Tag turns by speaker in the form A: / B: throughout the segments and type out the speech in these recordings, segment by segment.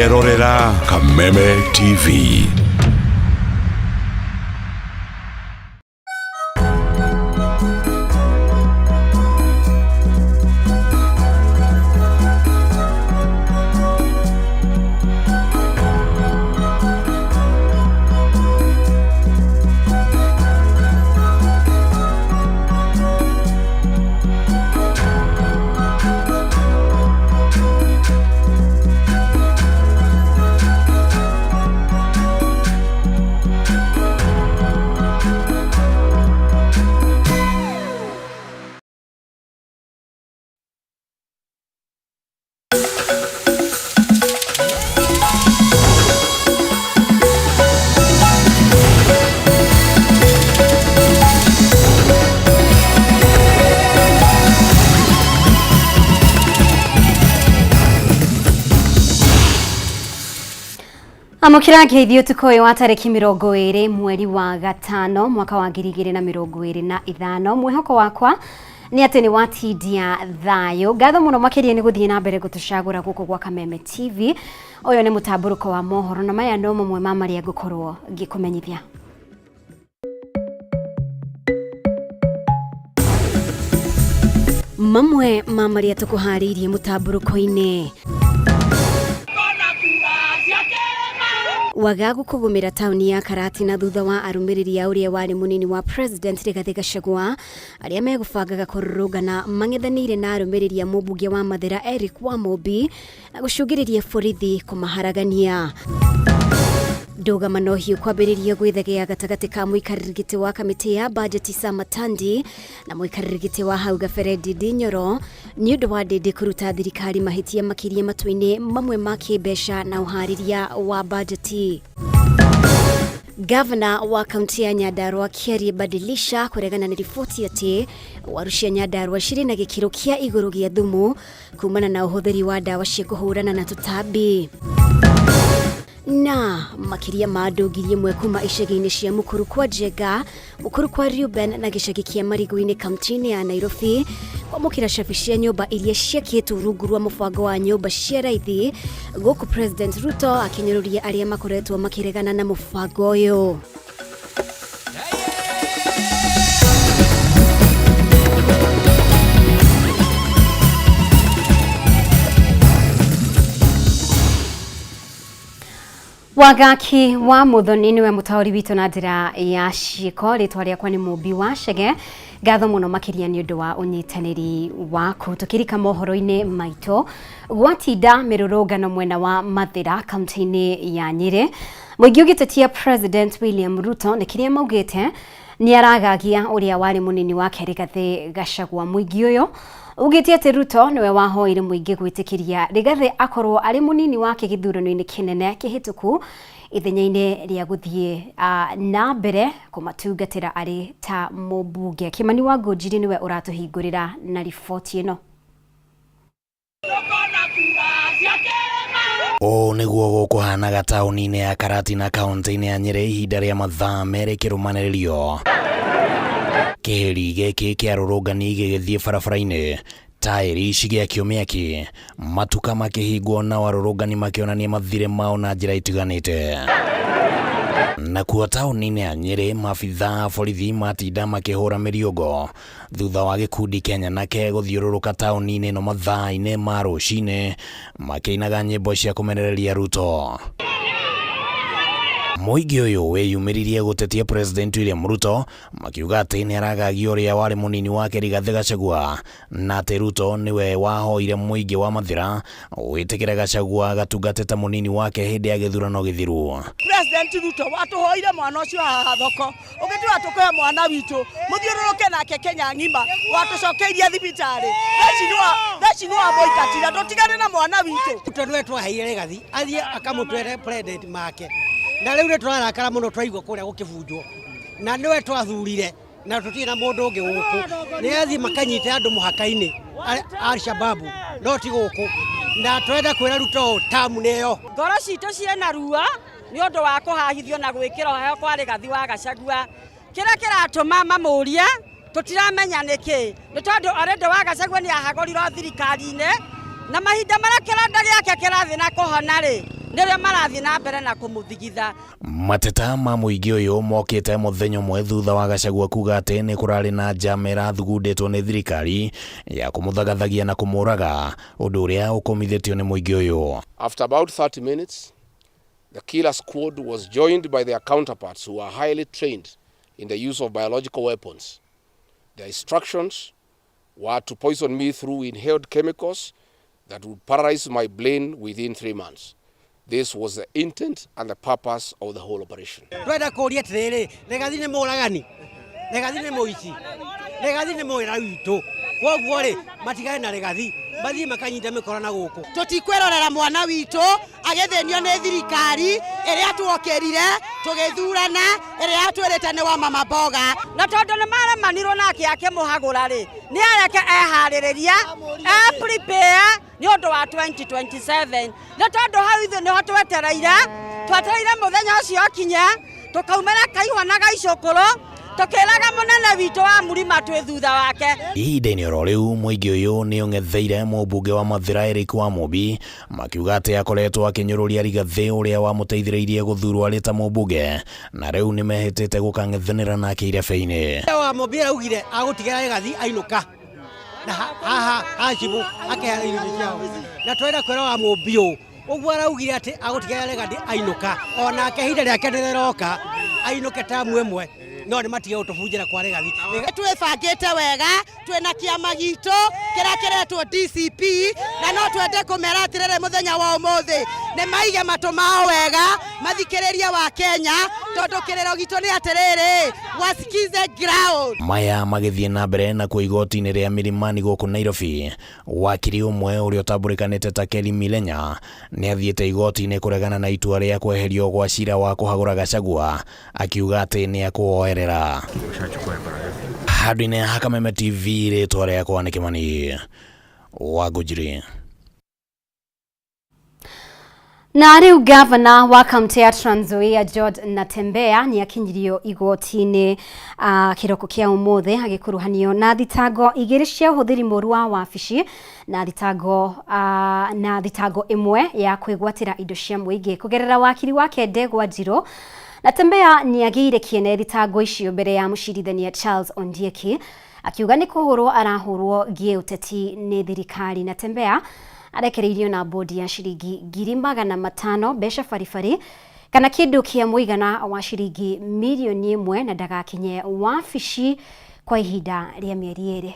A: Ũrerorera Kameme TV.
B: Amũkĩra ngeithi ũtukũ ũyũ wa tarĩki 20 mweri wa gatano mwaka wa 2025. Mwĩhoko wakwa nĩ atĩ nĩ watindia thayũ. Ngatho mũno makĩria nĩ gũthiĩ na mbere gũtũcagũra gũkũ gwa Kameme TV. Ũyũ nĩ mũtambũrũko wa mohoro na maya no mamwe ma marĩa ngũkorwo ngĩkũmenyithia. Mamwe ma marĩa tũkũharĩirie mũtambũrũko-inĩ: wagagu kũgũmĩra taũni ya Karatina thutha wa arũmĩrĩri a ũrĩa warĩ mũnini wa President Rigathĩ Gachagua arĩa megũbangaga kũrũrũngana mang'ethanĩire na arũmĩrĩri a mũmbunge wa Mathĩra Eric Wamũmbi na gũcũngĩrĩria borithi kũmaharagania. Ndũgamano hiũ kwambĩrĩria gwĩthegea gatagatĩ ka mũikarĩri gĩtĩ wa kamĩtĩ ya bajeti Sam Matandi na mũikarĩri gĩtĩ wa hau gabere Ndindi Nyoro nĩ ũndũ wa Ndindi kũruta thirikari mahĩtia makĩria matua-inĩ mamwe ma kĩmbeca na ũharĩria wa bajeti. Gavana wa kaunti ya Nyandarua Kiarie Badilisha kũregana na riboti atĩ waru cia Nyandarua cirĩ na gĩkĩro kĩa igũrũ gĩa thumu kumana na ũhũthĩri wa ndawa cia kũhũrana na tũtambi. Na makĩria ma andũ 1,000 kuma icagi-inĩ cia Mukuru kwa Njenga, Mukuru kwa Reuben na gĩcagi kĩa Marigũ-inĩ kaunti-inĩ ya Nairobi kwamũkĩra cabi cia nyũmba iria ciakĩtwo rungu rwa mũbango wa nyũmba cia raithi, gũkũ President Ruto akĩnyũrũria arĩa makoretwo makĩregana na mũbango ũyũ. Wangaki wa Muthoni niwe mũtaũri witũ na njĩra ya ciĩko. Rĩtwa rĩakwa nĩ Mũmbi wa Chege. Ngatho mũno makĩria nĩ ũndũ wa ũnyitanĩri waku. Tũkĩrika mohoro-inĩ maitũ, gwatinda mĩrũrũngano mwena wa Mathĩra kaunti-inĩ ya Nyĩrĩ, mũingĩ ũgĩtetia President William Ruto nĩ kĩrĩa maugĩte nĩ aragagia ũrĩa warĩ mũnini wake Rigathĩ Gachagua. Mũingĩ ũyũ ugĩte atĩ Ruto nĩwe wahoire mũingĩ gwĩtĩkĩria Rigathĩ akorwo arĩ mũnini wake gĩthurano-inĩ kĩnene kĩhĩtũku ithenya-inĩ rĩa gũthiĩ na mbere kũmatungatĩra arĩ ta mũmbunge. Kĩmani wa Ngũnjiri nĩwe ũratũhingũrĩra na riboti ĩno.
C: Ũũ nĩguo gũkũhanaga taũni-inĩ ya Karatina kaunti-inĩ ya Nyĩrĩ ihinda rĩa mathaa merĩ kĩrũmanĩrĩrio. Kĩhĩri gĩkĩ kĩa rũrũngani gĩgĩthiĩ barabara-inĩ, taĩri cigĩakio mĩaki, matuka makĩhingwo nao arũrũngani makĩonania mathirĩ mao na njĩra itiganĩte. Nakuo taũni-inĩ ya Nyĩrĩ maabithaa a borithi matinda makĩhũra mĩriũngo thutha wa gĩkundi kĩa nyanake gũthiũrũrũka taũni-inĩ ĩno mathaa-inĩ ma rũcinĩ makĩinaga nyĩmbo cia kũmenereria Ruto. Mũingĩ ũyũ wĩyumĩririe gũtetia President William Ruto makiuga atĩ nĩ aragagia ũrĩa warĩ mũnini wake Rigathĩ Gachagua na atĩ Ruto nĩwe wahoire mũingĩ wa Mathĩra wĩtĩkĩre Gachagua gatungate ta mũnini wake hĩndĩ ya gĩthurano gĩthiru.
D: President Ruto watũhoire mwana ũcio haha thoko ũgĩtwĩra tũkũhe mwana witũ mũthiũrũrũke nake Kenya ng'ima, watũcokeirie thibitarĩ theci nĩ wamũingatire, ndũtigane na mwana witũ.
E: Ruto nĩwe twaheire Rigathi athiĩ akamũtwere president make, na rĩu nĩ tũrarakara mũno twaigua kũrĩa gũkĩbunjwo, na nĩwe twathurire na tũtirĩ na mũndũ ũngĩ gũkũ. Nĩ athiĩ makanyite andũ mũhaka-inĩ Alshababu, no ti gũkũ, na tũrenda kwĩra Ruto ũũ, tamu nĩ ĩyo.
D: Ngoro citũ ciĩna ruo nĩ ũndũ wa kũhahithio na gwĩkĩrwo heo kwa Rigathi wa Gachagua. Kĩrĩa kĩratũma mamũrie tũtiramenya nĩkĩ, nĩ tondũ already wa Gachagua nĩ ahagũrirwo thirikari-inĩ, na mahinda marĩa kĩronda gĩake kĩrathiĩ na kũhona rĩ, Nĩrĩo marathiĩ na mbere na kũmũthigitha.
C: Mateta ma mũingĩ ũyũ mokĩte mũthenya ũmwe thutha wa Gachagua kuga atĩ nĩ kũrarĩ na njama ĩrathugundĩtwo nĩ thirikari ya kũmũthagathagia na kũmũraga, ũndũ ũrĩa ũkũmithĩtio nĩ mũingĩ ũyũ.
F: After about 30 minutes, the killer squad was joined by their counterparts who are highly trained in the use of biological weapons. Their instructions were to poison me through inhaled chemicals that would paralyze my brain within 3 months. This was the intent and the purpose of the whole operation.
E: Twenda kũria atĩrĩrĩ, Rigathi nĩ mũragani, Rigathi nĩ mũici, Rigathi nĩ mwĩra witũ. Kwoguo rĩ, matigane na Rigathi, mathiĩ makanyite mĩkora na gũkũ.
D: Tũtikwĩrorera mwana witũ agĩthĩnio nĩ thirikari ĩrĩa tuokĩrire tũgĩthurana, ĩrĩa yatwĩrĩte nĩ wa mama mboga. Na tondũ nĩ maremanirwo nake akĩmũhagũra rĩ, nĩ areke eharĩrĩria, e prepare nĩ ũndũ wa 2027. Nĩ tondũ hau ithuĩ nĩho twetereire, twetereire mũthenya ũcio ũkinye, tũkaumĩra kaihwa na gaicũkũrũ, tũkĩraga mũnene witũ wa mũrima twĩ thutha wake.
C: Ihinda-inĩ oro rĩu mũingĩ ũyũ nĩ ũng'etheire mũmbunge wa Mathĩra Eric Wamũmbi makiuga atĩ akoretwo akĩnyũrũria Rigathĩ ũrĩa wamũteithĩrĩirie gũthurwo arĩ ta mũmbunge na rĩu nĩmehĩtĩte gũkang'ethanĩra nake irebe-inĩ.
E: Wamũmbi araugire agũtigĩra Rigathi ainũka na haha Hashimũ akeheana irio ciao, na twenda kwĩra Wamũmbi ũũ ũguo araugire atĩ agũtigĩra Rigathi ainũka, onake ihinda rĩake nĩrĩroka ainũke tamu ĩmwe, no nĩ matige gũtũbunjĩra kwa Rigathi.
D: Twĩbangĩte wega, twĩna kĩama gitũ kĩrĩa kĩretwo DCP, na no twende kũmera atĩrĩrĩ mũthenya wa ũmũthĩ nĩ maige matũ mao wega mathikĩrĩrie wa Kenya, tondũ kĩrĩro gitũ nĩ atĩrĩrĩ, wasikize ground.
C: Maya magĩthiĩ na mbere na kuo igoti-inĩ rĩa Milimani gũkũ Nairobi, wakiri ũmwe ũrĩa ũtambũrĩkanĩte ta Kelly Milenya nĩ athiĩte igoti-inĩ kũregana na itua rĩa kweherio gwa cira wa kũhagũra Gachagua, akiuga atĩ nĩ ekũwoerera. Handũ-inĩ ha Kameme TV, rĩtwa rĩakwa nĩ Kĩmani wa Ngũnjiri.
B: Na rĩu gavana wa kaunti ya Trans Nzoia George Natembeya nĩ akinyirio igoti-inĩ kĩroko kĩa ũmũthĩ agĩkuruhanio na thitango igĩrĩ cia ũhũthĩri mũru wa wabici na thitango ĩmwe ya kwĩgwatĩra indo cia mũingĩ kũgerera wakiri wake Ndegwa Njirũ. Natembeya nĩ agĩire kĩene thitango icio mbere ya mũcirithania Charles Ondieki akiuga nĩ kũhũrwo arahũrwo gĩũteti nĩ thirikari. Natembeya arekereirio na bodi ya ciringi 500,000 mbeca baribari kana kĩndũ kĩa mũigana wa ciringi 1 million na ndagakinye wabici kwa ihinda rĩa mĩeri 2.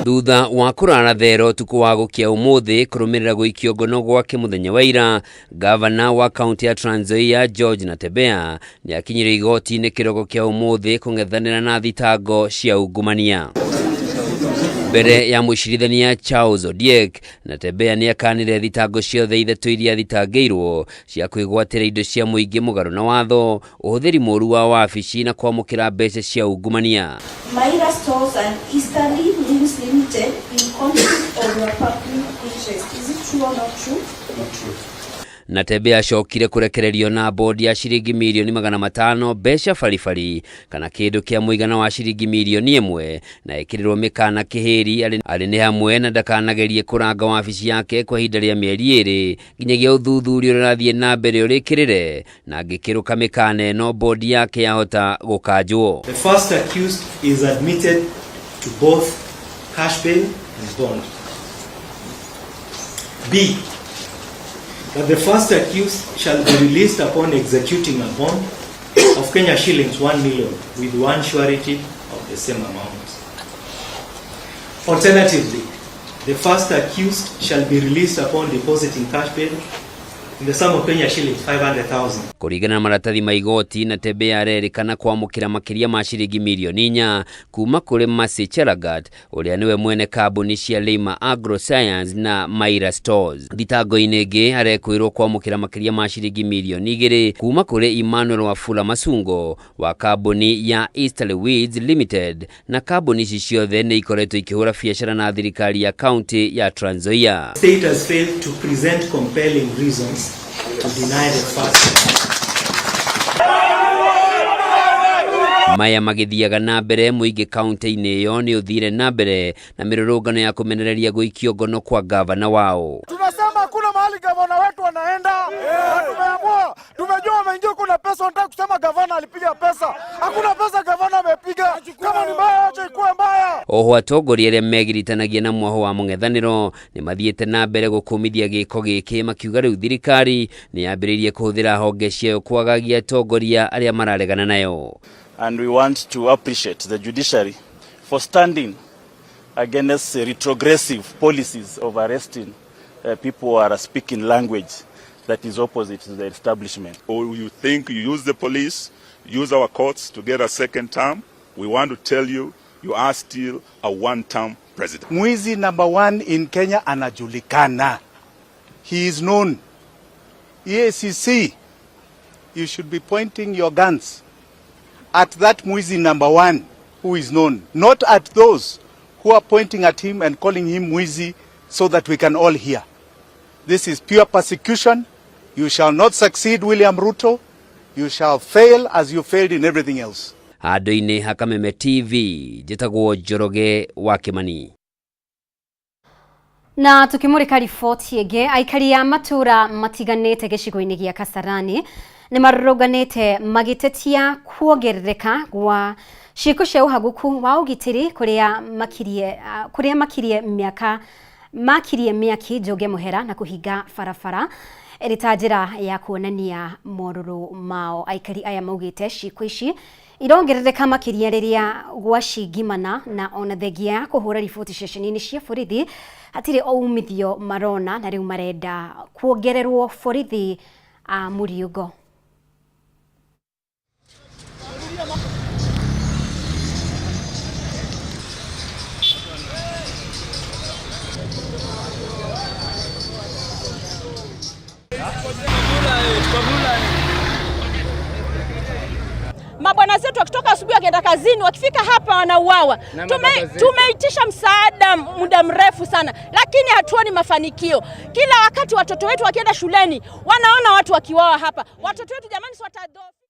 G: Thutha wa kũrara thero ũtukũ wa gũkia ũmũthĩ kũrũmĩrĩra gũikio ngono gwake mũthenya wa ira, gavana wa kaunti ya Trans Nzoia George Natembeya nĩ akinyire igoti-inĩ kĩroko kĩa ũmũthĩ kũng'ethanĩra na thitango cia ungumania. Mbere ya mũcirithania Charles Odiek, Natembeya nĩ akanire thitango ciothe ithatũ iria thitangĩirwo cia kwĩgwatĩra indo cia mũingĩ mũgarũ na watho, ũhũthĩri mũru wa wabici na kwamũkĩra mbeca cia ungumania.
H: Maira Stores and Easterly Mills Limited in conflict of your public interest. Is it true or not true?
F: Not true.
G: Natembeya acokire kũrekererio na bodi ya ciringi 500 million mbeca baribari kana kĩndũ kĩa mũigana wa ciringi 1 million na ĩkĩrĩrwo mĩkana kĩhĩri arĩ nĩ hamwe na ndakanagerie kũranga wabici yake kwa ihinda rĩa mĩeri 2 nginyagia ũthuthuria ũrĩa ũrathiĩ na mbere ũrĩkĩrĩre, na angĩkĩrũka mĩkana ĩno bodi yake yahota gũkanjwo.
I: The first accused is admitted to both cash bail and bond. B, that the first accused shall be released upon executing a bond of Kenya shillings 1 million with one surety of the same amount. Alternatively, the first accused shall be released upon depositing cash bail in the sum of Kenya shillings 500,000.
G: Kũringana na maratathi ma igoti, Natembeya arerĩkana kwamũkĩra makĩria ma ciringi 4 million kuma kũrĩ Mercy Chelagat ũrĩa nĩwe mwene kambuni cia Leima Agroscience na Maira Stores. Thitango-inĩ ĩngĩ arekwĩrwo kwamũkĩra makĩria ma ciringi 2 million kuma kũrĩ Emmanuel Wafula Masungo wa kambuni ya Easterly Weeds Limited, na kambuni ici ciothe nĩ ikoretwo ikĩhũra biacara na thirikari ya kaunti ya Trans Nzoia.
I: State has failed to present compelling reasons to deny the first.
G: Maya magĩthiaga na mbere mũingĩ kaunti-inĩ ĩyo nĩ ũthire na mbere na mĩrũrũngano ya kũmenereria gũikio ngono kwa gavana wao.
J: Tunasema hakuna mahali gavana wetu anaenda, yeah. Tumeamua, tumejua wameingia, kuna pesa. Wanataka kusema gavana alipiga pesa. Hakuna pesa gavana amepiga. Kama ni mbaya, acha ikuwe mbaya.
G: Oho atongoria arĩa megiritanagia na mwaho wa mũng'ethanĩro nĩ mathiĩte na mbere gũkũmithia gĩko gĩkĩ makiuga rĩu thirikari nĩ yambĩrĩirie kũhũthĩra honge ciayo kwagagia atongoria arĩa mararegana nayo.
K: And we want to appreciate the judiciary for standing against retrogressive policies of arresting people who are speaking language that is opposite to the establishment.
A: Or you think you use the police, use our courts to get a second term? We want to tell you, you are still a one-term president.
L: Mwizi number one in Kenya anajulikana. He is known. EACC, you should be pointing your guns at that mwizi number one who is known, not at those who are pointing at him and calling him mwizi so that we can all hear. This is pure persecution. You shall not succeed, William Ruto. You shall fail as you failed in everything else.
G: Handũ-inĩ ha Kameme TV njĩtagwo Njoroge wa Kĩmani.
B: Na tukimurika riboti ĩngĩ, aikari a matura matiganĩte gĩcigo-inĩ gĩa Kasarani nĩ marũrũnganĩte magĩtetia kuongerereka gwa ciĩko cia ũhagũku wa ũgitĩri kũrĩa makirie mĩaka makirie mĩaki Njũge Mũhera na kũhinga barabara ĩrĩ ta njĩra ya kuonania morũrũ mao. Aikari aya maugĩte ciĩko ici irongerereka makĩria rĩrĩa gwacingimana na ona thengia ya kũhũra riboti ceceni-inĩ cia borithi hatirĩ umithio marona na rĩu marenda kuongererwo borithi a mũriũngo.
M: Mabwana zetu wakitoka asubuhi wakienda kazini, wakifika hapa wanauawa. Tumeitisha msaada muda mrefu sana, lakini hatuoni mafanikio. Kila wakati watoto wetu wakienda shuleni wanaona watu wakiwawa hapa. Watoto wetu jamani, si watadhoofika.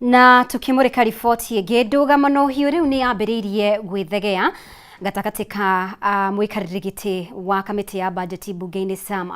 B: Na tukimurika riboti ĩngĩ, ndũgamano hiũ rĩu nĩ yambĩrĩirie gwĩthegea gatagatĩ ka mũikarĩri gĩtĩ wa kamĩtĩ ya bajeti bunge-inĩ Sam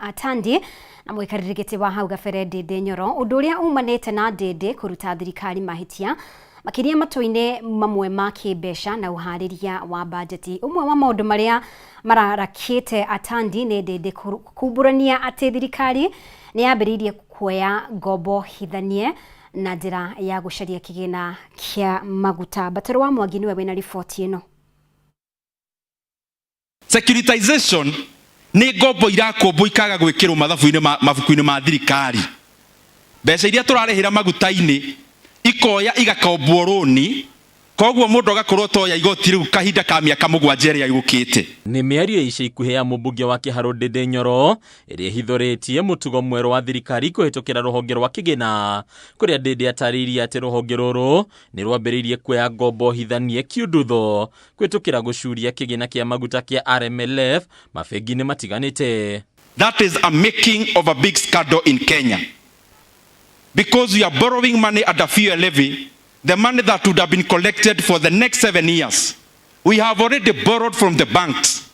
B: Atandi na mũikarĩri gĩtĩ wa hau gabere Ndindi Nyoro, ũndũ ũrĩa umanĩte na Ndindi kũruta thirikari mahĩtia makĩria matũ-inĩ mamwe ma kĩmbeca na ũharĩria wa bajeti. Ũmwe wa maũndũ marĩa mararakĩte Atandi nĩ Ndindi kumbũrania atĩ thirikari nĩ yambĩrĩirie kuoya ngombo hithanie na njĩra ya gũcaria kĩgĩna kĩa maguta. Batero wa Mwangi nĩwe wĩna riboti ĩno.
N: Securitization nĩ ngombo irakombwo ikaga gwĩkĩrwo mathabu-inĩ mabuku-inĩ ma thirikari. Mbeca iria tũrarĩhĩra maguta-inĩ ikoya igakombwo rũni, koguo mũndũ agakorwo toya igoti rĩu kahinda ka mĩaka mũgwanja ĩrĩa yũkĩte.
O: Nĩ mĩario ya ica ikuhĩ ya mũmbunge wa Kĩharũ Ndindi Nyoro ĩrĩa ĩhithũrĩtie mũtugo mwerũ wa thirikari kũhĩtũkĩra rũhonge rwa kĩgĩna, kũrĩa Ndindi atarĩirie atĩ rũhonge rũrũ nĩ rwambĩrĩirie kuoya ngombo hithanie kiundutho kũhĩtũkĩra gũcuria kĩgĩna kĩa maguta kĩa RMLF mabengi-inĩ matiganĩte.
N: That is a making of a big scandal in Kenya. Because we are borrowing money at a fuel levy, the money that would have been collected for the next 7 years, we have already borrowed from the banks.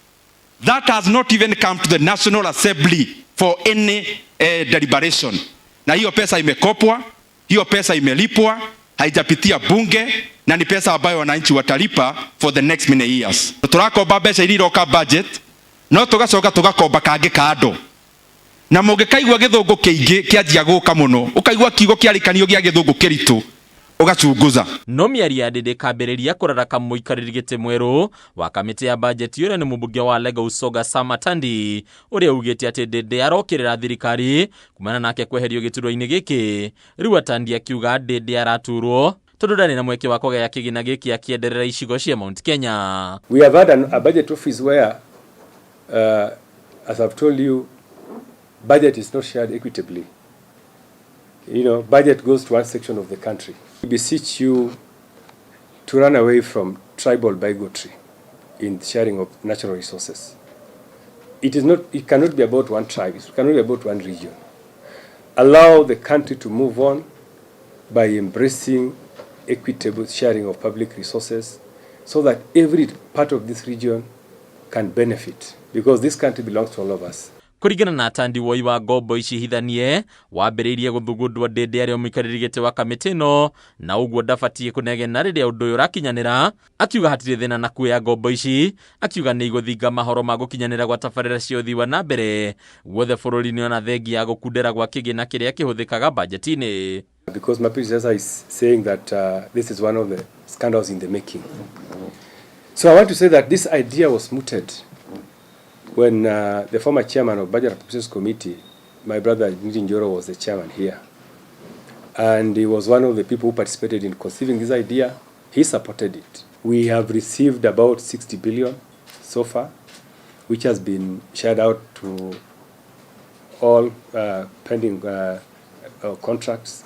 N: That has not even come to the National Assembly for any deliberation. Na hiyo pesa imekopwa, hiyo pesa imelipwa, haijapitia bunge, na ni pesa ambayo wananchi watalipa for the next many years. Turakomba mbeca iria iroka budget, no tugacoka tugakomba kangĩ kando. Na mũngĩkaigua gĩthũngũ kĩingĩ kĩanjia gũka mũno, ũkaigua kiugo kĩarĩkanio gĩa gĩthũngũ kĩritũ, ũgacunguza.
O: No mĩario ya Ndindi ĩkambĩrĩria kũraraka mũikarĩri gĩtĩ mwerũ wa kamĩtĩ ya bajeti ũrĩa nĩ mũmbunge wa Lega Usoga Sam Atandi, ũrĩa ugĩte atĩ Ndindi arokĩrĩra thirikari kumana nake kweherio gĩturwa-inĩ gĩkĩ. Rĩu Atandi akiuga Ndindi araturwo tondũ ndarĩ na mweke wa kũgaya kĩgĩna gĩkĩ akĩenderera icigo cia Mount Kenya.
P: We have had a budget office where, as I've told you, budget is not shared equitably. You know, budget goes to one section of the country. We beseech you to run away from tribal bigotry in sharing of natural resources. It is not, it cannot be about one tribe, it cannot be about one region. Allow the country to move on by embracing equitable sharing of public resources so that every part of this region can benefit, because this country belongs to all of us.
O: Kũringana na Atandi, woi wa ngombo ici hithanie wambĩrĩirie gũthugundwo Ndĩndĩ arĩ o mũikarĩri gĩtĩ wa kamĩtĩ ĩno, na ũguo ndabatiĩ kũnegena rĩrĩa ũndũ ũyũ ũrakinyanĩra. Akiuga hatirĩ thĩna na kuoya ngombo ici, akiuga nĩ igũthinga mahoro ma gũkinyanĩra gwa tabarĩra cia ũthii wa na mbere guothe bũrũri-inĩ, ona thengia ya gũkundera gwa kĩgĩna kĩrĩa kĩhũthĩkaga bajeti-inĩ.
P: Because my predecessor is saying that this is one of the scandals in the making. So I want to say that this idea was mooted when the former chairman of Budget Appropriations Committee, my brother Ndindi Nyoro, was the chairman here. And he was one of the people who participated in conceiving this idea. He supported it. We have received about 60 billion so far, which has been shared out to all pending contracts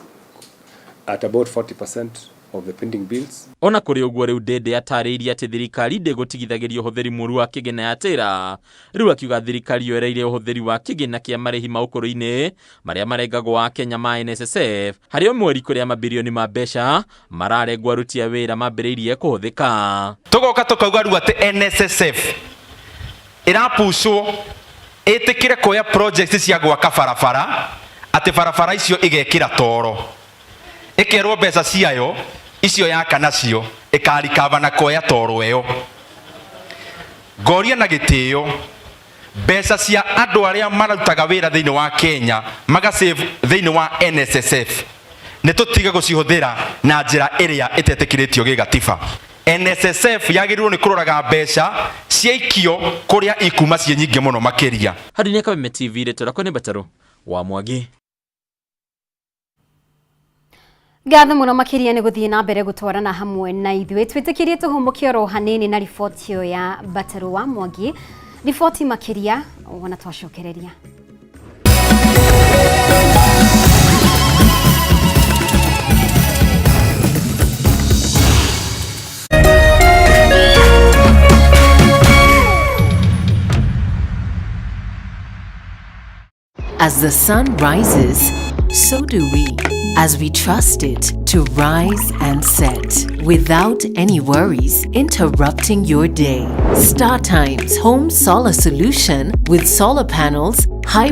P: at about 40% of the pending bills.
O: Ona kũrĩ ũguo, rĩu Ndĩndĩ atarĩirie atĩ thirikari ndĩgũtigithagĩria ũhũthĩri mũru wa kĩgĩna ya tĩra. Rĩu akiuga thirikari yoereire ũhũthĩri wa kĩgĩna kĩa marĩhi ma ũkũrũ-inĩ marĩa marengagwo wa Kenya ma NSSF, harĩ o mweri kũrĩa mabirioni ma mbeca mararengwo aruti a wĩra mambĩrĩirie kũhũthĩka.
N: Tũgoka tũkauga rĩu atĩ NSSF ĩrapucwo ĩtĩkĩre kuoya project cia gwaka barabara, atĩ barabara icio igekĩra toro, ĩkerwo mbeca ciayo icio yaka nacio ĩkarikaba na kuoya toro ĩyo. Ngoria na gĩtĩo, mbeca cia andũ arĩa marutaga wĩra thĩinĩ wa Kenya magasave thĩinĩ wa NSSF, nĩ tũtige gũcihũthĩra na njĩra ĩrĩa ĩtetĩkĩrĩtio gĩgatiba. NSSF yagĩrĩirwo nĩ kũroraga mbeca ciaikio kũrĩa ikuma ciĩ nyingĩ mũno makĩria.
O: Harĩ nĩ Kameme TV, rĩtwa rĩakwa nĩ Mbatarũ wa Mwangi.
B: Ngatho mũno makĩria nĩ gũthiĩ na mbere gũtwarana hamwe na ithuĩ. Twĩtĩkĩrie tũhũmũke oro hanini na riboti ĩyo ya Mbatarũ wa Mwangi. Riboti makĩria wona twacokereria.
Q: As the sun rises, so do we, as we trust it to rise and set without any worries interrupting your day. StarTimes Home Solar Solution with solar panels, high